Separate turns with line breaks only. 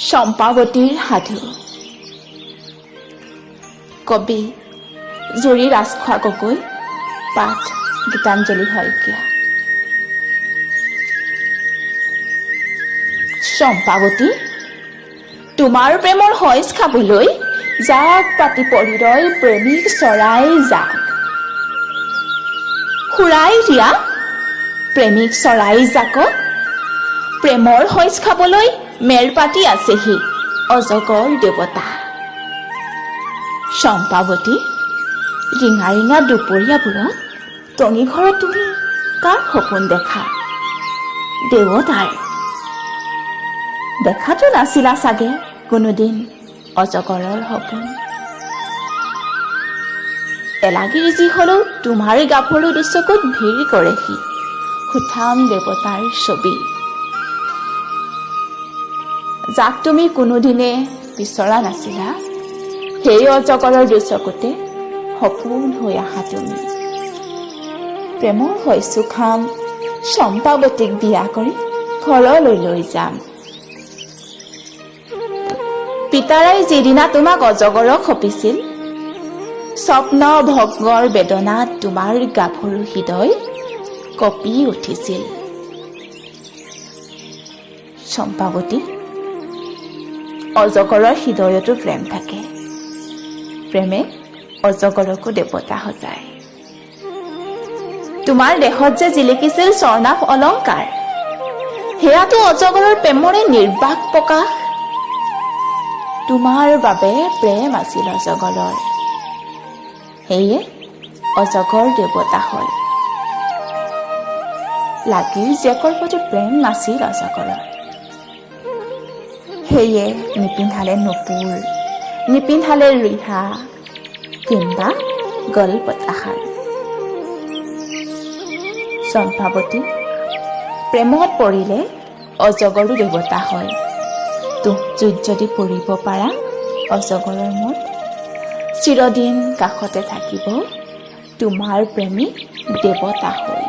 চম্পাৱতীৰ সাধু। কবি জুৰি ৰাজখোৱা গগৈ, পাঠ গীতাঞ্জলি শইকীয়া। চম্পাৱতী, তোমাৰ প্ৰেমৰ শইচ খাবলৈ জাক পাতি পৰি ৰয় প্ৰেমিক চৰাই জাক। সুৰাই দিয়া প্ৰেমিক চৰাই জাকক প্ৰেমৰ শইচ খাবলৈ মেৰ পাতি আছেহি অজগৰ দেৱতা। চম্পাৱতী, ৰিঙা ৰিঙা দুপৰীয়াবোৰত টঙি ঘৰত তুমি কাৰ সপোন দেখা? দেৱতাৰ। দেখাতো নাছিলা চাগে কোনোদিন অজগৰৰ সপোন। এলাগীৰ যি হলেও তোমাৰ গাভৰু দুচকুত ভিৰ কৰেহি সুঠাম দেৱতাৰ ছবি, যাক তুমি কোনোদিনে বিচৰা নাছিলা, সেই অজগৰৰ দুচকুতে সপোন হৈ আহা তুমি। প্ৰেমৰ হৈছো খাম, চম্পাৱতীক বিয়া কৰি ঘৰলৈ লৈ যাম। পিতাৰাই যিদিনা তোমাক অজগৰক সঁপিছিল, স্বপ্ন ভগ্নৰ বেদনাত তোমাৰ গাভৰু হৃদয় কঁপি উঠিছিল। চম্পাৱতী, অজগৰৰ হৃদয়তো প্ৰেম থাকে। প্ৰেমে অজগৰকো দেৱতা সজায়। তোমাৰ দেহত যে জিলিকিছিল স্বৰ্ণাভ অলংকাৰ, সেয়াতো অজগৰৰ প্ৰেমৰে নিৰ্বাক প্ৰকাশ। তোমাৰ বাবে প্ৰেম আছিল অজগৰৰ, সেয়ে অজগৰ দেৱতা হ'ল। লাগিৰ জীয়েকৰ প্ৰতি প্ৰেম নাছিল অজগৰৰ, সেয়ে নিপিন্ধালে নুপুৰ, নিপিন্ধালে ৰিহা কিম্বা গলপতাহাৰ। চম্পাৱতী, প্ৰেমত পৰিলে অজগৰো দেৱতা হয়। তুহ জুইত যদি পৰিব পাৰা অজগৰৰ মত, চিৰদিন কাষতে থাকিব তোমাৰ প্ৰেমিক দেৱতা হৈ।